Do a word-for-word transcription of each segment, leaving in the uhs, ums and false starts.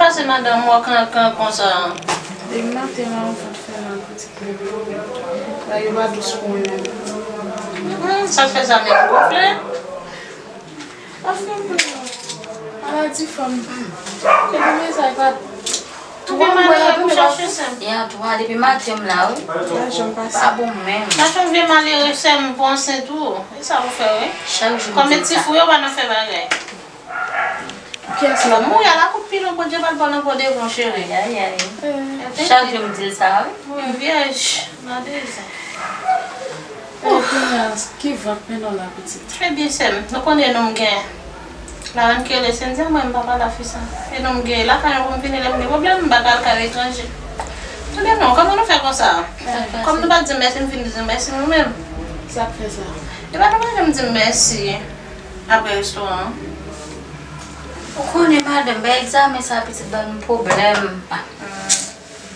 Pase madanm ou kankan konsa. Depi maten la, ou fout fè mal pitit. Bagay yo pa dous pou mwen menm. Hmm, sa k fè sa menm gonfle? Afè pou yo. Maladi fanm. Depi mezay pa. Twa mwa depi m ap chache sè m. Ya, twa depi maten m la, wi. Pa janm pase. Pa bon menm. Sa fè m vye malere sè m pou ansent ou. E sa ou fè, wi. Chak jou m di sa. Kòm e ti fou yo pa nan fè bagay. Kiyès la? Moun ya la kout pilon, Bondye pral pran nan po devan, cheri. Ay, ay, ay. Chak jou m di l sa, wi. Wi, vyèj, nan dezè. E kounye a, ki van k mennen w la, pitit? Ebyen, sè m, nou konnen nou m gen. Larenn ki rele Sendia, mwen, m pa pale a fi sa. E nou m gen lakay mwen pou m vini lè m gen pwoblèm, m pa ka al kay etranje. Ebyen, non, kòman nou fè konsa? Kòm nou pa di m mèsi, m fin di m mèsi nou menm. Sa k fè sa? Epa nou pa janm di m mèsi. Apre restoran an. Ou konnen madanm, bay egzamen sa pitit ban m pwoblèm. Ah,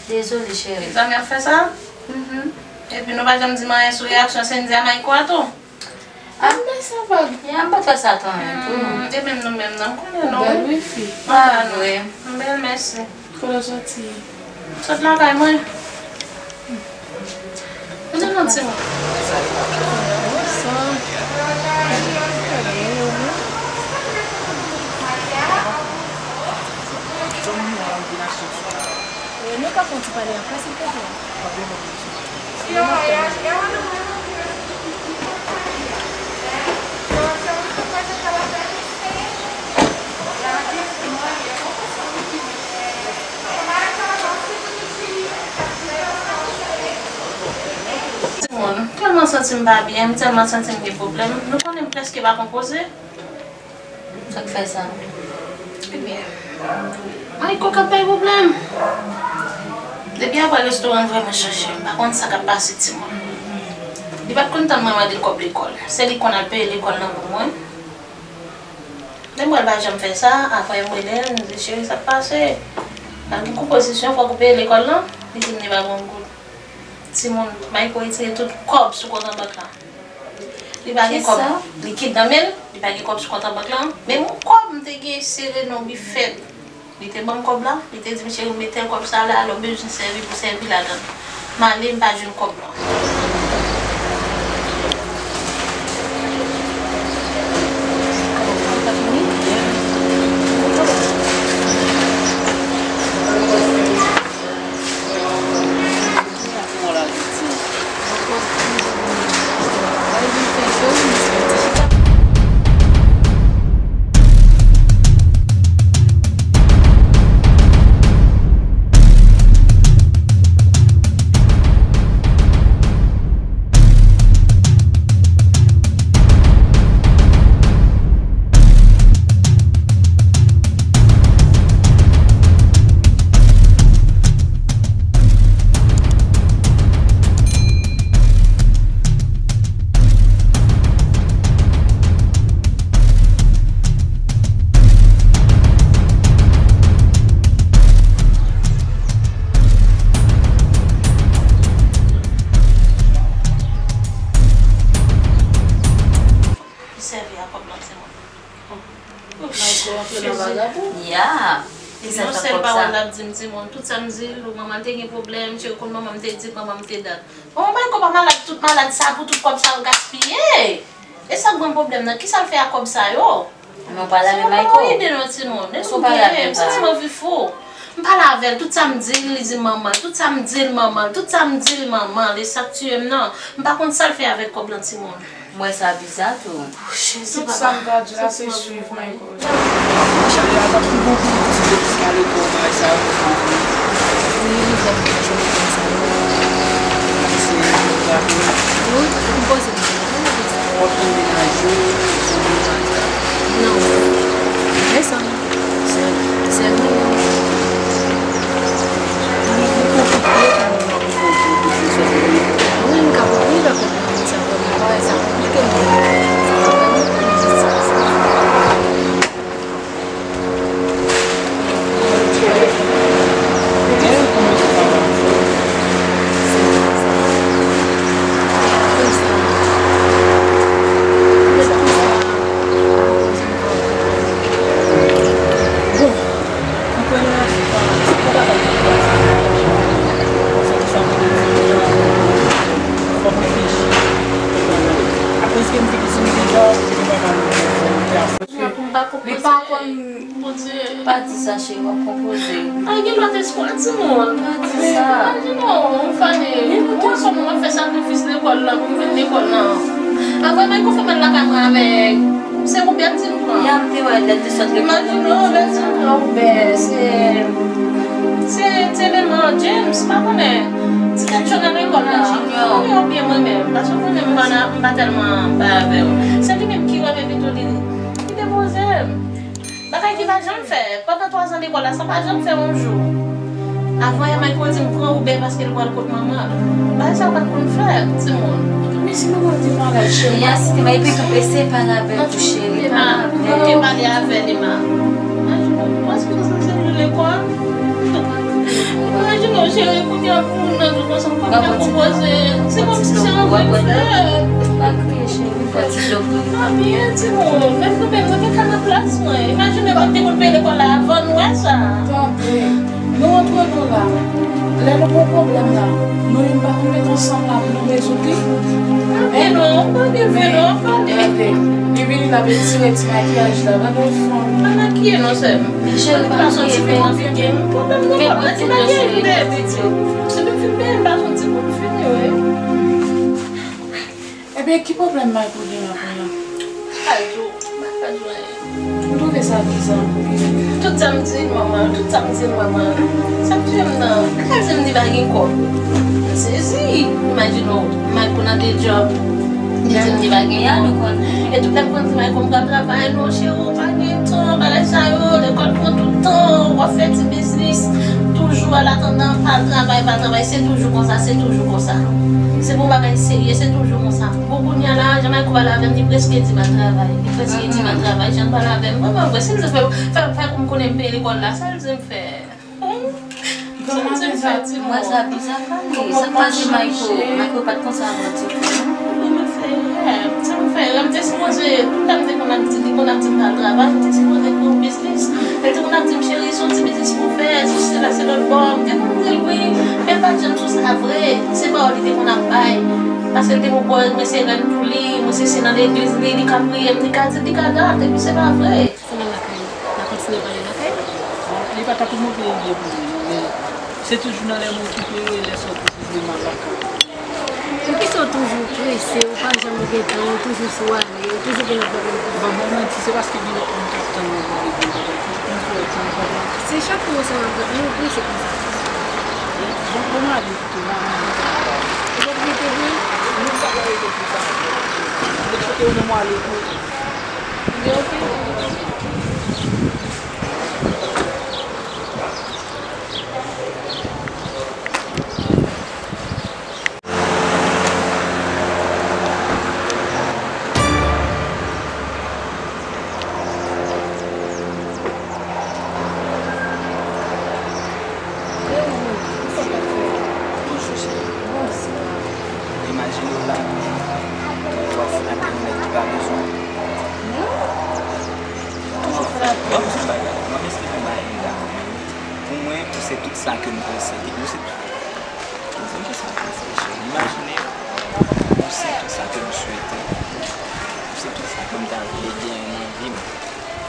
dezole, cheri. Egzamen ap fè sa? Mhm. Epi nou pa janm di m anyen sou reyaksyon Sendia a Mayko a tou? Ah, m bay sa vag. Ya, m pa t fè sa tou anyen tou. Hmm, e menm nou menm nan, m konnen nou. Ou bèl, wi, fi. Ah, vre. M bèl, mèsi. Kote w soti? Sot lakay mwen. Mwen te nan timoun. Nou ka fè yon ti pale anpre, silvouplè? Timoun, m tèlman santi m pa byen, m tèlman santi m gen pwoblèm. Nou konnen m prèske pa konpoze. Sa k fè sa? Ebyen, Mayko k ap bay pwoblèm. Depi apre restoran, l vrèman chanje. M pa konn sa k ap pase timoun. Li pa t konn tann mwen mande l kòb lekòl. Se li k konn al peye lekòl nan pou mwen. Menm mwen, l pa janm fè sa. Apre, m rele l, m di, "Cheri, sa k pase? Al gen konpozisyon, fòk ou peye lekòl lan." Li di m li pa gen yon goud. Timoun, Mayko retire tout kòb sou kont an bank lan. Li pa gen kòb. Kisa? Likid nan men l, li pa gen kòb sou kont an bank lan. Men yon kòb m te gen sere nan bifèt. Li te ban m kòb la, li te di m, "Cheri, m met tèl kòb sa la, lè w bezwen sèvi pou sèvi ladan l." M ale, m pa jwenn kòb lan. Li sèvi a kòb lan, se mwen. Mayko antre nan bagay pou. Ya. Yon sèl pawòl l ap di m, timoun. Tout sa m di l, manman l te gen pwoblèm, cheri, konn manman m te di, manman m te dat. Manman Mayko pa malad, tout malad sa pou tout kòb sa yo gaspiye. E sa k ban m pwoblèm nan, kisa l fè ak kòb sa yo? Men w pale avè Mayko. Ou pa ede non, timoun. Èske w pale avè l? M santi m anvi fou. M pale avè l, tout sa m di l, li di manman l. Tout sa m di l, manman l. Tout sa m di l, manman l. E sa k tiye m nan. M pa konn sa l fè avèk kòb lan, timoun. M wè sa biza tou. Tout sa m ta di la se swiv Mayko. Machè, a t ap pi bon pou li di se te piska lekòl bagay sa yo pou li. Wi, li fè m pa jwenn konsa. Se yon bagay. Wi, m poze m. W ap vin menaje w, ou vin bagay sa. Non. Men sa. Sèl. Sèl mwen menm. Li, li konplike pou mwen. Wi, m ka konprann, m ka konprann sa vrèman. Bagay sa konplike, men sa pa vrèman konplike sa, sa. Cheri, w ap konpoze. Ay, gen lòt espwa, timoun. Pa di sa. Imajine w, yon fanmi, ou wè kòman w ap fè sakrifis lekòl la pou m vin lekòl la. Apre, men kou fè mal lakay mwen avèk. Se Uber ti m pran. Ya, m te wè lè l te sot lekòl. Imajine w, lè ti m pran Uber, se, se, se Lema James, pa konnen. Ti tèt cho nan lekòl la. Junior. Mwen yo byen mwen menm, paske w konnen m pa nan, m pa tèlman bay avè w. Se li menm ki wè m epi tou li, li depoze m. Bagay ki pa janm fè. Pandan twa zan lekòl la, sa pa janm fè yon jou. Avan yè, Michael di m pran Uber paske l pral kot manman l. Bagay sa yo pa t konn fèt, timoun. Men si manman l te malad, cheri. Li asiste, men epi tou pese pale avè l tou, cheri. Lema, pale avè l, Lema. Imajine w, paske w sanse vle lekòl. Imajine w, cheri, kounye a pou moun nan di w konsa, w pa konpoze. Se kòmsi se anvi fèt. Pa kriye, cheri. Fò ti dlo pou li. Pa byen, timoun. Menm nou menm, nou te ka nan plas mwen. Imajine mwen te konn peye lekòl la avan nou wè sa. Tande, nou antre nou la. Lè nou gen yon pwoblèm la, nou youn pa konn met ansanm la pou nou rezoud li? Pa byen non, pa byen vre non, pa byen. Gade, li vini la, vin tire ti makiyaj la, gade yon fanm. Pa makiye non, sè m. Cheri, pa makiye, men pwoblèm nou pa, pa ti makiye, nou te piti. Se menm fin peye, m pa santi pou m fini, wi. Ebyen, ki pwoblèm Michael genyen kounye a? Pa di w, m pa ka di w anyen. Ou twouve sa bizarre anpil. Tout sa m di l, manman, tout sa m di l, manman. Sa m di m nan, li ka di m li pa gen kòb. M sezi. Imajine w, Michael nan de djòb. Li di m li pa gen kòb. E tout lè m konn di Michael m pral travay, non, cheri, w pa gen tan, bagay sa yo, lekòl pran tout tan, w ap fè ti biznis, toujou alatandan, pa travay, pa travay, se toujou konsa, se toujou konsa. Se pou bagay serye, se toujou konsa. Bon, kounye a la, jan Michael pale avè m, li prèske di m al travay. Li prèske di m al travay, jan l pale avè m. Mwen, mwen, mwen, si l te fè, fè, fè kou m konnen m peye lekòl la, sa l di m fè? Sa l di m fè, timoun? Mwen, sa bizarre, fanmi. Sa k pase Michael? Michael pa t konsa avan ti kou, non? Mwen, mwen fè erè. Sa m fè erè. M te sipoze, tout lè m te konn ap di, li konn ap di m al travay, m te sipoze pou biznis. Li te konn ap di m, cheri, se yon ti biznis pou w fè, se sila, se lòt bò. M te konn di l, wi, men l pa t janm sou sa vre. Se pawòl li te konn ap bay. Paske l te gon bò, mwen se rèn pou li, mwen se si nan legliz li, li ka priye m, li ka di, li ka dat, epi se pa vre. Founan lakay nou. N a kontinye pale lakay nou. Li pa ta tou move ide pou li, men se toujou nan lè m okipe yo, e lè sa w pwofite mal lakay. Poukisa w toujou prese, ou pa janm gen tan, ou toujou sou ale, ou toujou gen lòt bagay pou fè? Ban m manti, se paske gen lòt moun k ap tann mwen pou regle bagay, toujou konn fè tan, konn. Se chak fwa w ansanm avèk nou, ou prese konsa. Bon, bon, m ale pito, m ale. Ou p ap rete vre? Non, m pa ka rete pou sa. Lòt kote ou menm w ale tou. Imajine w la toujou, w ap flatte yon nèg ki pa bezwen w. Toujou flatte. Ban m di yon bagay, ban m esplike yon bagay, Linda. Pou mwen, ou se tout sa ke m posede. Ou se, ou se tout sa ke m posede. Imajine, ou se tout sa ke m swete. Ou se tout sa ke m ta vle genyen nan vi m.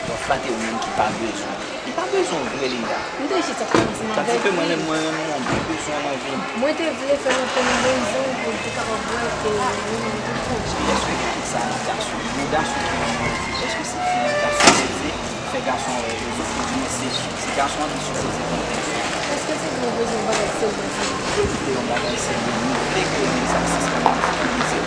W ap flatte yon moun ki pa bezwen w. Li pa bezwen w vre, Linda. M te jis ap fè ansanm avèk li. Tandis ke mwen menm, mwen renmen w, m byen bezwen w nan vi m. Mwen te vle fè l anpil bezwen pou l te kapab wè ke li menm li te fou. Èske gen tout sa nan gason? Gen gason ki renmen yon fi. Èske se fi nan gason te vle fè gason an wè rezon pou di men se, se gason an ki sipoze konn rezon? Èske se pou bezwen bagay serye? Evite yon bagay serye, nou vle ke legliz ap sispann ap fè pwofese.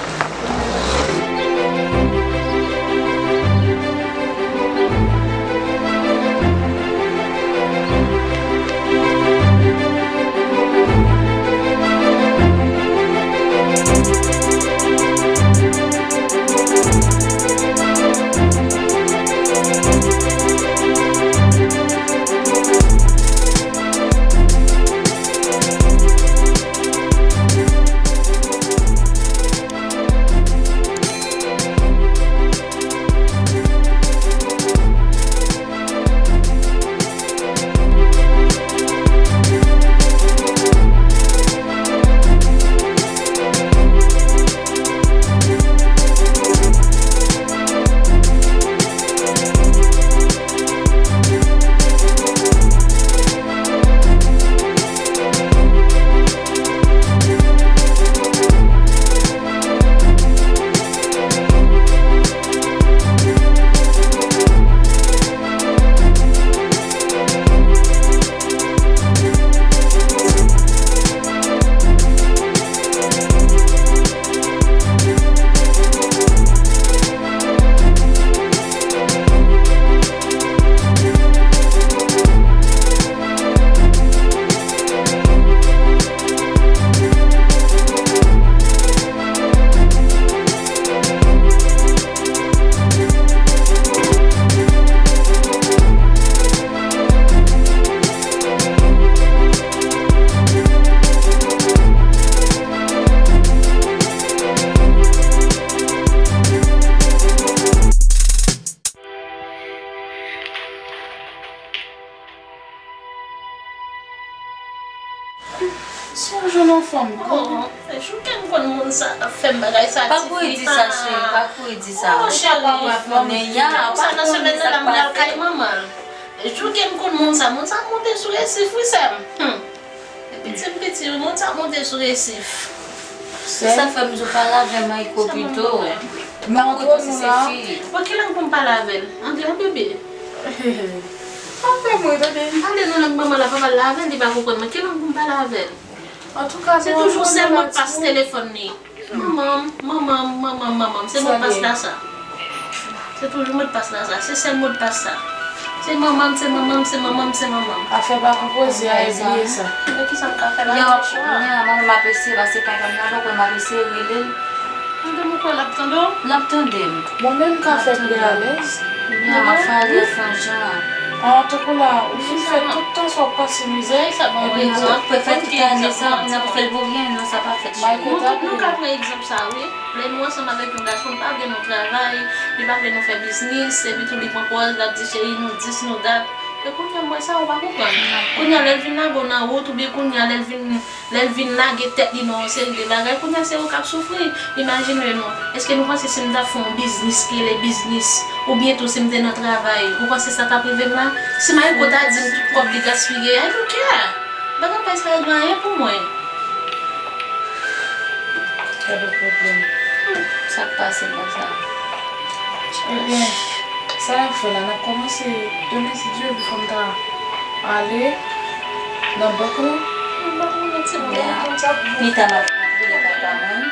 Si w jwenn yon fanm, oh, se jouke m konn moun sa k ap fè m bagay sa. Pa kouri di sa, cheri, pa kouri di sa. Oh, cheri, fè m sa nan semèn nan la, m pral kay manman l. Jouke m konn moun sa, moun sa monte sou resif, wi, sè m. Hmm. Depi ti m piti, wi, moun sa monte sou resif. Se sa k fè m di w pa lave Mayko pito. Mayko tou se fi. Bon, ki lang pou m pale avè l? Anglè, bebe? Pa fè m ri, tande. Pale nan lang manman l, papa l lave l, li pa konprann mwen. Ki lang pou m pale avè l? Antouka, se toujou sèl modpas telefòn li. Manman m, manman m, manman m, manman m. Se modpas la sa. Se toujou modpas la sa. Se sèl modpas sa. Se manman m, se manman m, se manman m, se manman m. Afè pa konpoze a, e bliye sa. Men kisa m ka fè la? Nya, manman m ap eseye pase papa m la, papa m ap eseye rele l. Tande m, ou kwè l ap tande w? L ap tande m. Mwen menm m ka fè l pi alèz. Nya, m ap fale fè jan. An, tankou la, ou fin fè tout tan sa w ap pase mizè, epi nou ap fè tout ane sa, n ap fè l pou ryen, non, sa pa fèt. Nou tout, nou ka pran egzanp sa, wi. Lè nou ansanm avèk yon gason, li pa vle nou travay, li pa vle nou fè biznis, epi tou li pran kouwaj, l ap di, cheri, nou dis, nou dat. E kounye a, m wè sa, ou pa konprann. Kounye a, lè l vin lage w nan wout, oubyen kounye a, lè l vin Lè l vin lage tèt li nan yon seri de bagay, kounye a se ou k ap soufri. Imajine nou, èske nou panse si m t ap fè yon biznis ki rele biznis, oubyen tou si m te nan travay, ou panse sa t ap rive m la? Si Mayko ta di m tout kòb li gaspiye, I don't care. M pa t ap bay sa regle anyen pou mwen. Gade pwoblèm. Sa k pase konsa? Ebyen, sa n ap fè la, n ap kòmanse demen si Dye vle fò m ta ale nan bank lan. Mwen pa konnen ti mwen konn sa pou mwen. Pita m ap rele papa mwen.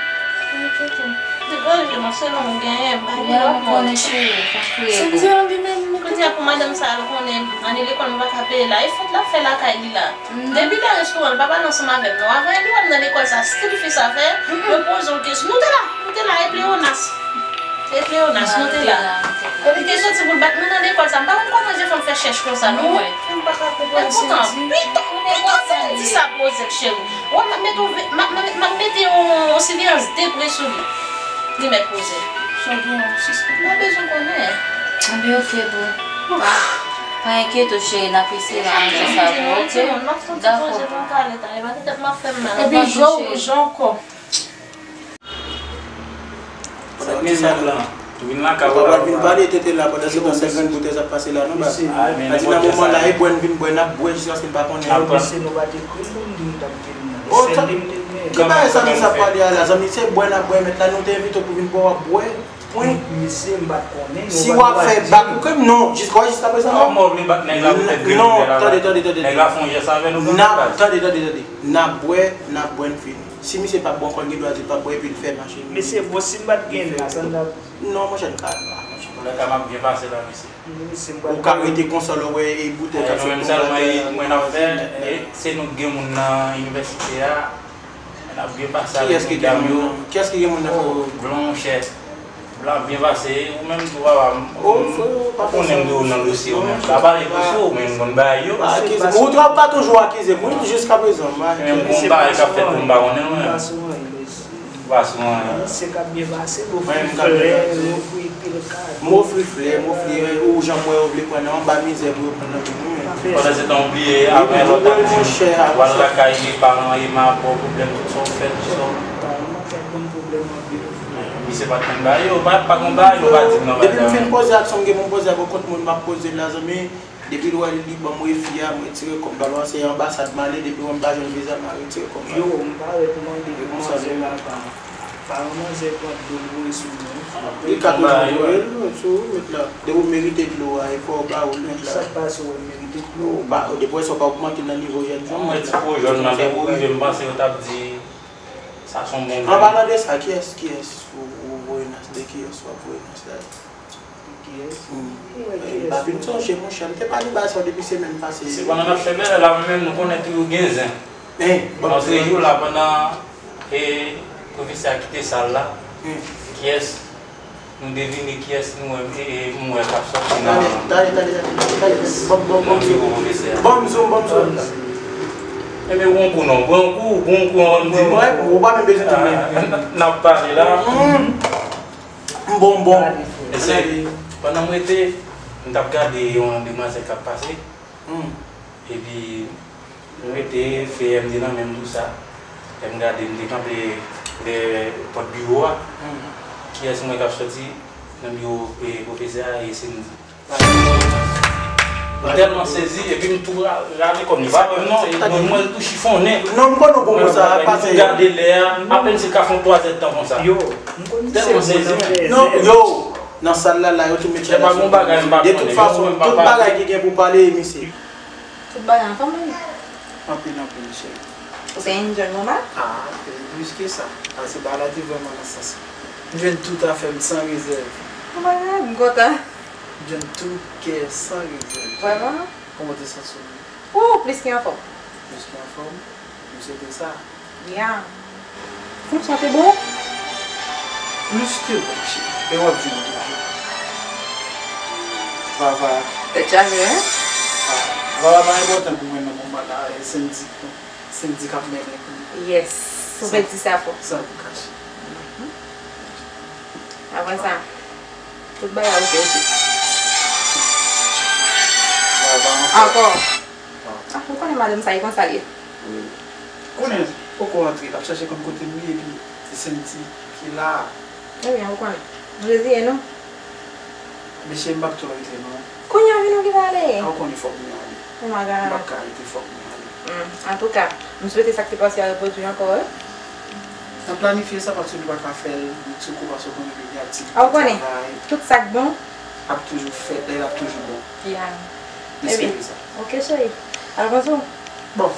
Enkyete. Degaje non, se non m genyen, m pa gen lòt moun. Konnen cheri, pa kriye. Cynthia li menm, kounye a pou madanm sa al konnen, ane lekòl nou pa ka peye la, e fèt l ap fè lakay li la. Depi lè restoran l pa pale ansanm avè m non. Avan li wè m nan lekòl sa, stil fi sa fè, yo poze l kesyon. Nou te la, nou te la, e pleyonas. E pleyonas, nou te la. Li te soti pou l bat mwen nan lekòl sa. M pa konn kòman je fanm fè chèch konsa non mwen. Mwen pa ka konprann. Epoutan, pito, pito fè m di sa poze l cheri. Wè m ap mete yon ve- m ap- m ap- m ap mete yon, yon siveyans de pre sou li. Li mèt poze. Sa w gen yon sispèk. Mwen bezwen konnen. Anben, ok, boo. Pa, pa enkyete w, cheri, n ap eseye aranje sa pou ou, ok? Dakò. Epi, jan, jan ankò. Sa k gen menm lan? Ou vin lakay ou la, ou pa vin pale, tete la, pandan se tan, sèl grenn boutèz ap pase la, non, baz. Sa di nan moman la, e bwè n vin bwè, n ap bwè jiskaske n pa konnen yo. Mesye, nou pa t ekri l pou n di nou t ap vin nan. Sèl li m te gen. Ki bagay sa nou sa pale a la, zanmi? Se bwè n ap bwè, mèt la, nou te envite w pou vin bwè, w ap bwè. Wi. Mesye, m pa t konnen. Si w ap fè bak ou ke m, non, jiska, jiska prezan, non. Kòman w vle bat nèg la poutèt grenn boutèz la? Non, tande, tande, tande. Nèg la fè yon jès avè nou, n ap, tande, tande, tande. N ap bwè, n ap bwè, n fini. Si misye p ap bwè ankò, l gen dwa di l p ap bwè epi l fè mache. Mesye, bon, si m pa t gen la, sa n t ap. Non, monchè, n ka al la, monchè. Antoulèka, m ap byen pase la, mesye. Mesye, m pral. Ou ka rete konsa lè w wè e boutèy k ap sot nan vè a. Mwen menm sèlman, e, mwen n ap fè, e, se nou k gen moun nan inivèsite a, n ap byen pase avèk medam yo. Kiyès ki gen moun nan? Kiyès ki gen moun nan, freo? Blan, monchè. Blan ap byen pase, ou menm tou, papa, m, ou konnen m gen w nan dosye ou menm. Pa pale dosye ou, men m konn bagay yo. Pa akize m. Ou twò pa toujou akize m, wi, jiskaprezan, m pa akize. Men m gon bagay k ap fèt tou, m pa konnen l, mwen. Pa sou anyen. Misye k ap byen pase, l ofri flè, l ofri pil kado. M ofri flè, m ofri, ou jan m wè yo vle pran nan anba mizè pou yo pran nan men nou, men. Pandan se tan, ou bliye, apre lòt ane, w al lakay paran, e ma, ba w pwoblèm, tout sa w fè, tout sa w. Paran mwen fè banm pwoblèm anpil. Misye pa t konn ba yo, pa, pa konn ba yo, pa di m nan bagay. Depi m fin poze aksyon m gen pou m poze a pou kont mwen, m ap poze l la, zanmi. Depi l wè li ban m refi a, m retire kòb, ba l wè se anbasad m ale, depi l wè m pa jwenn viza, m a retire kòb la. Yo, m parèt mande demwazèl la pa m. Paran manzè pran dlo l voye sou mwen. Li ka toujou voye l sou ou, mèt la. Depi w merite dlo a, e fò w ba ou l, mèt la. Sa k pase w merite dlo? Ou ba, depi w wè sa w pa ogmante nan nivo jènjan, mèt la. Ti po jòn nan, depi w rive, m panse yo t ap di, sa s on bon grenn. An palan de sa, kiyès, kiyès ou, ou voye nas, de kiyès w ap voye nas la? Kiyès? Hmm. Ou wè kiyès? M pa vin sonje, monchè. M te pale ba sa w depi semèn pase. Se pandan n ap fè bèlè la, mwen menm, nou konnen tou yo gen zen. Antre jou la, pandan, e, pwofesè a kite sal la, kiyès nou devine, kiyès nou wè, e, e, m wè k ap sòti nan. Tande, tande, tande, tande, tande. Ban m, ban m, ban m zoom. Ban m zoom, ban m zoom. Enben, ou pran kou non, pran kou, pran kou anvan m di nou. Ou pa menm bezwen tande. N ap pale la. Hmm. M bon, m bon. Mesye, pandan m rete, m t ap gade yon demwazèl k ap pase. Hmm. Epi, M rete, fè M te nan men m tou sa. Lè m gade, m te kanpe dèyè pòt biwo a. Kiyès m wè k ap sòti nan biwo, e, pwofesè a, e Sendy. M tèlman sezi, epi m tou ra-, rale kò m. Li pa wè m non, e mwen, m wè l tou chifonnen. Non, m konn ou pou sa, pase. M gade lè a, apèn se ka fè yon twa zè tan konsa. Yo, m konn se tèlman sezi, men. Non, yo, nan sal la, la, yo tou met chay la sou. De tout fason, tout bagay ki gen pou pale, e misye. Tout bagay anfòm, wi. Anpil, anpil, cheri. Ou te enjoy moman? Ah, anpil, plis ke sa. Pase bagay la te vrèman nan sans. M jwenn tout afè m san rezèv. Oh my God, m kontan. M jwenn tout kè san rezèv. Vrèman? Kòman w te santi w menm? Ou plis ke anfòm. Plis ke anfòm? M swete sa. Yeah. Fòm sa te bon? Plis ke bon, cheri. E w ap jwenn toujou. Vava. Tèt chaje, wi. Ah, Vava pa enpòtan pou mwen nan moman la, e Sendy, Sendy k ap mennen pou mwen. Yes. Ou fè di sa fò. San pou kache. Apre sa, tout bagay oke, oke. Vava ankò. Ankò. Ah, ou konnen madanm sa, e konsa l ye. Wi. Konnen, poko antre, l ap chache konn kote m ye, epi se Sendy ki la. Ebyen, ou konnen. M reziye nou. Mesye, m p ap tou rete, non. Kounye a vin ou ki va ale. A, ou konnen fòk mwen ale. Oh my God. M p ap ka rete, fòk mwen ale. Hmm. Antouka, m swete sa k te pase a repwodui ankò, wi. N ap planifye sa paske nou pa ka fè l tout sou kou paske ou konnen peyi a ti travay. A, ou konnen, tout sa k bon ap toujou fèt, e l ap toujou bon. Yeah. M espere sa. Oke, cheri. Al konsa. Bon.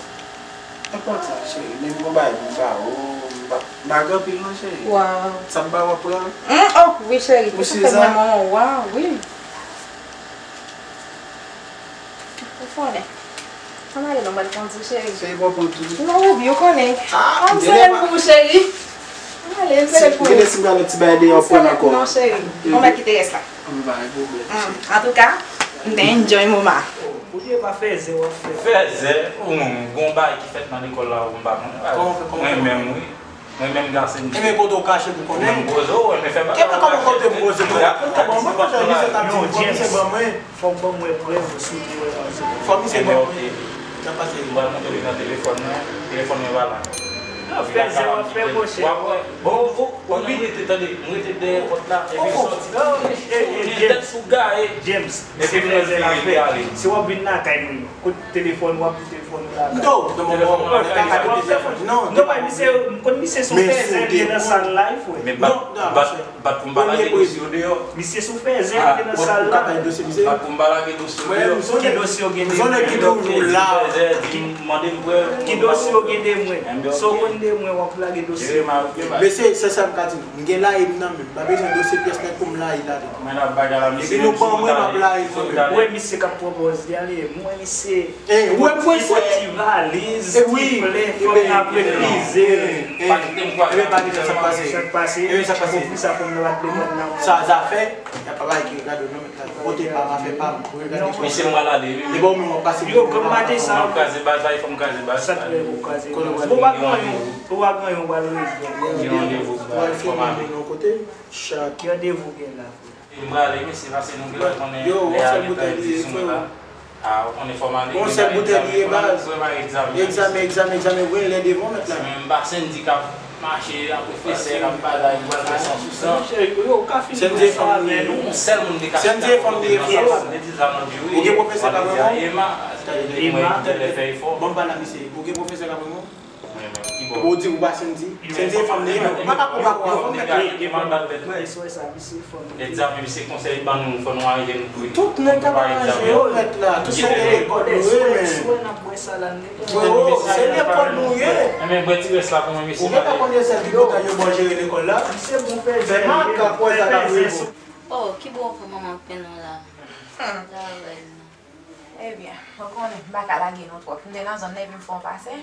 Enpòtan, cheri. Men m gon bagay pou m ba ou. M pa, m pa gen anpil non, cheri. Wow. Sa m ba ou ap pran? Mm, oh, wi, cheri. Ou sezi? Sa fè mwen, mwen, wow, wi. Ou konnen. Ann ale non, m pral pran ti cheri. Cheri, pran pran tou. Non, baby, ou konnen. Ah, m sere l pou ou, cheri. Ann ale, m sere l pou ou. Gade si m pral yon ti bagay deyò pran ankò. Non, cheri. Bon, mwen kite rès la. Ann ba, e pwoblèm, cheri. Antouka, m te enjoy moman. Ou di e pa fèzè w ap fè. Fèzè, ou menm, gon bagay ki fèt nan lekòl la, ou m pa konnen. Mwen menm, wi. Mwen menm, Garcin. Ebyen, kote w kache pou konnen? Mwen poze w, mwen fè bagay. Ebyen, kòman kote m poze w? Kote w ban mwen, kote misye t ap di, fò misye ban mwen. Fò ban mwen prèv sou li wè sa se. Fò misye ban mwen. Sa pase. M pral montre li nan telefòn mwen. Telefòn mwen pa la. Fè zè w ap fè, monchè. W ap wè. Bon, bon, bon, mwen rete, tande, mwen rete dèyè pòt la, epi sòti. James, tèt sou gaye. James, se fè zè l ap fè. Si w ap vin lakay mwen, kote telefòn w ap di telefòn ou lakay. Non, non, non, non, non, non, non, misye, m konn misye se yon fèzè, li te nan sal la, wi, frè. Men bat, bat, bat pou m pa lage dosye yo deyò. Misye se yon fèzè, li te nan sal la. Bat pou m pa lage dosye yo deyò. Ki dosye yo gen deyò? Fèzè, di m, mande m prèv. Ki dosye yo gen de mwen? Sa w konn de mwen, w ap lage dosye. Mesye, se sa m ka di nou. M gen layi m nan men m. M pa bezwen dosye pyès nèg pou m layi ladan. Epi nou ban mwen, m ap layi mwen menm. Ou wè misye k ap pran pòz li ale, m wè misye. Eh, ou wè m prese. Ti valiz, ti flè, fòm nan ap refize. Eh, eh, eh, pa kite m kwaze. Ebyen, pa kite sa k pase. Sa k pase. Ebyen, sa k pase. Pou sa fòm nan pa t vle pran nan. Sa zafè, y a pa bay ki regade non, men kote pa m, afè pa m. Ou regade. Mesye, m pral ale, wi. E bon, men w ap pase. Yo, granm maten sa. Fòm ap kraze baz, bay fòm kraze baz. Sa k fè pou kraze baz. Bon, pa gen yon, pa gen yon bal rezon. Gen randevou, baz, fòm ale. Ki randevou gen la, frè? M prale, mesye, pase nou genlè konnen lè a gentan di sou mwen la. A, ou konnen fòm ale. Yon sèl boutèy li ye, baz. Egzamen, egzamen, egzamen, wi, lè devan mèt la. Se menm pa Sendy k ap mache, ap reflesè, k ap bagay, m pral fè san sou san. Sendy e fanm li ye. Yon sèl moun te ka chita pou mete nan sal la. Ou gen pwofesè k ap reponn? Ema. Ema. Ban m pale a misye. Ou gen pwofesè k ap reponn? Ou di ou pa Sendy? Sendy e fanm li ye, men ou pa ka konba pou fanm, mèt la. Egzamen, misye konsèy ban nou, fò nou aranje nou tou. Tout nèg k ap aranje yo, mèt la. Tout se de lekòl nou ye, men. Frero, se lekòl nou ye. Enben, bwè ti rès la pou mwen, mesye. Ou gentan konn se sèl ki kontan yo bon jere lekòl la. Fè makak wè sa k ap rive. Oh, ki bò w fè manman pen non la? Travay non. Ebyen, ou konnen, m pa ka lage nou twòp. M te nan zòn nan epi m fè yon pase.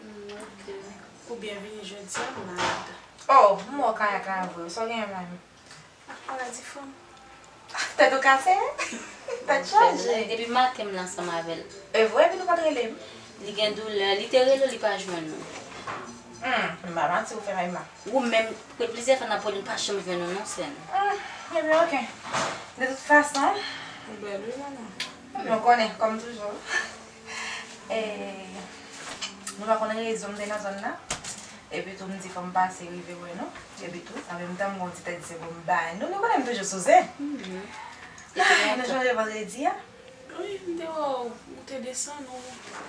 Hmm, ok. Ou byen vini jodi a, m malad. Oh, m wè w kaya kaya vre. Sa w genyen menm? Ah, maladi fanm. Tèt ou kase? Tèt chaje. Depi maten m la ansanm avè l. E vre, epi nou pa t rele m? Li gen doulè, li te rele w, li pa jwenn ou. Hmm, m pa manti, ou fè m mal. Ou menm, plizyè fwa n ap rele w, n pa janm jwenn ou non, sè m. Hmm, ebyen, ok. De tout fason, ou bèl wi, manman. Ebyen, ou konnen, kòm toujou. E, Nou pa konn rezon m te nan zòn nan. Epi tou m di fò m pase rive wè nou. Epi tou, an menm tan m gon ti tèt di se pou m bay nou. Nou konnen m toujou sou zen. Ah, nou chanje vandredi a? Wi, m te wè w, ou te desann, ou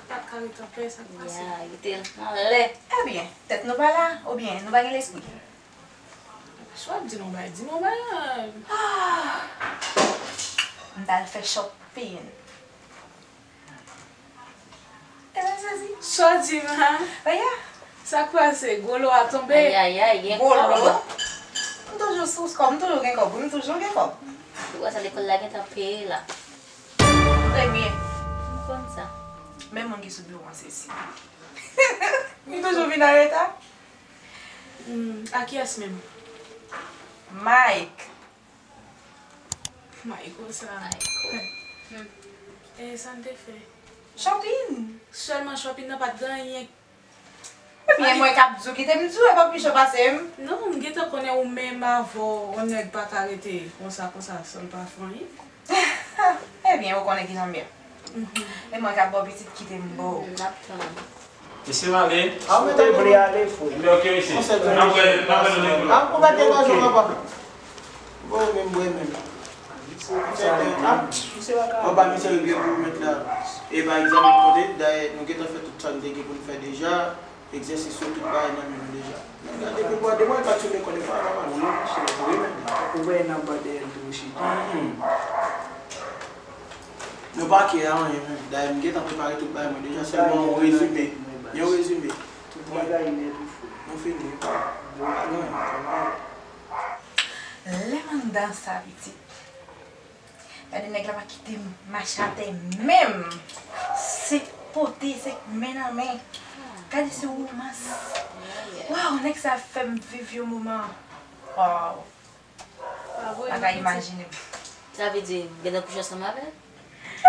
pa t ka ret anpè, sa k pase? Ya, li te anlè. Ebyen, tèt nou pa la, oubyen nou pa gen lespri? Si w ap di nou bay, di nou bay an. Ah! M t al fè shopping. Ebyen, sezi. Sa w di m la? Aya. Sa k pase? Gwo lo a tonbe? Ayayay, gen kòb. Gwo lo? M toujou sou kòb, m toujou gen kòb, wi, m toujou gen kòb. Ou wè sa lekòl la gentan peye la. Ebyen. M konn sa. Men moun ki sou biwo an sezi. M toujou vin anreta. Hmm, a kiyès menm? Mike. Mike, konsa. Mike. Hmm. E sa n te fè? Shopping. Sèlman shopping nan, pa t gen anyen. Ebyen, mwen k ap di w kite m di w, e pa w pi cho pase m. Non, m gentan konnen ou menm avè w, yon nèg pa ka rete konsa, konsa, san l pa fè anyen. Ebyen, ou konnen kijan m ye. E mwen k ap ba w pitit, kite m ba w. M ap tann. Mesye, m ale. A, ou te vle ale, frè? Ebyen, ok, mesye. N ap wè, n ap wè nan legliz. A, ou pa te gazon, papa? Bon, menm, bon, menm. Misye pa ka. Anba mizè yo gen pou met la. E pa egzanp, tande, dayè, nou gentan fè tout sa n te gen pou n fè deja. Egzèsis yo tout bagay nan men nou deja. Men gade, depi bò de mwa, l pa t sou lekòl, e pa nòmal, non, se vre menm. Ou wè nan bò dèyè l tou chita. Nou pa ke a anyen menm. Dayè, m gentan prepare tout bagay mwen deja, sèlman yon rezime. Yon rezime. Tout bagay nèt ou fè. Nou fini. Pa gen anyen. Lè m anndan sa, pitit. Gade nèg la pa kite m mache atè menm. Senk pote, senk men nan men. Gade se womans. Waw, nèg sa fè m viv yon moman. Waw. Pa vre, non, pitit. Pa ka imajine m. Sa vle di, ou gentan kouche ansanm avè l?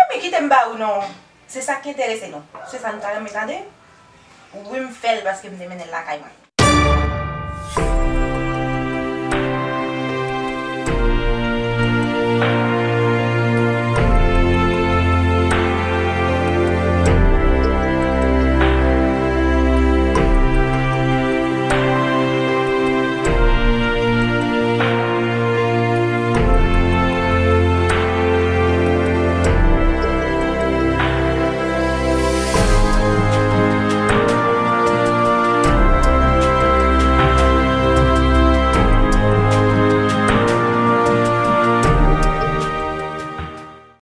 Ebyen, kite m ba ou non. Se sa k enterese nou. Se sa nou ta renmen tande. Wi, m fè l paske m te mennen l lakay mwen.